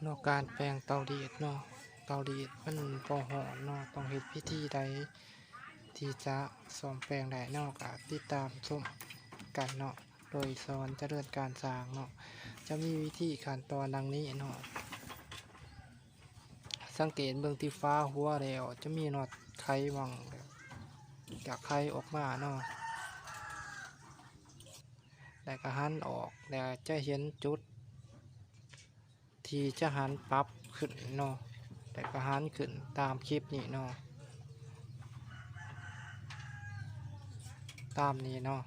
ເນາະ ການແປງເຕົາລີດເນາະ ເຕົາລີດມັນບໍ່ຮ້ອນເນາະ ຕ້ອງເຮັດວິທີໃດທີ່ຈະສ້ອມແປງໄດ້ເນາະ ກໍຕິດຕາມຊົມກັນເນາະ ໂດຍສອນຈະເລີນການຊ່າງເນາະ ຈະມີວິທີຂັ້ນຕອນດັ່ງນີ້ເນາະ ສັງເກດເບິ່ງທີ່ຝາຫົວແລ້ວ ຈະມີນັອດໄຂໝ່ອງ ຈະໄຂອອກມາເນາະ ແລ້ວກໍຫັນອອກ ແລ້ວຈະເຫັນຈຸດ ທີ່ຈະຫັນປັບຂຶ້ນເນາະ ແລ້ວກໍຫັນຂຶ້ນຕາມຄລິບນີ້ເນາະ ຕາມນີ້ເນາະ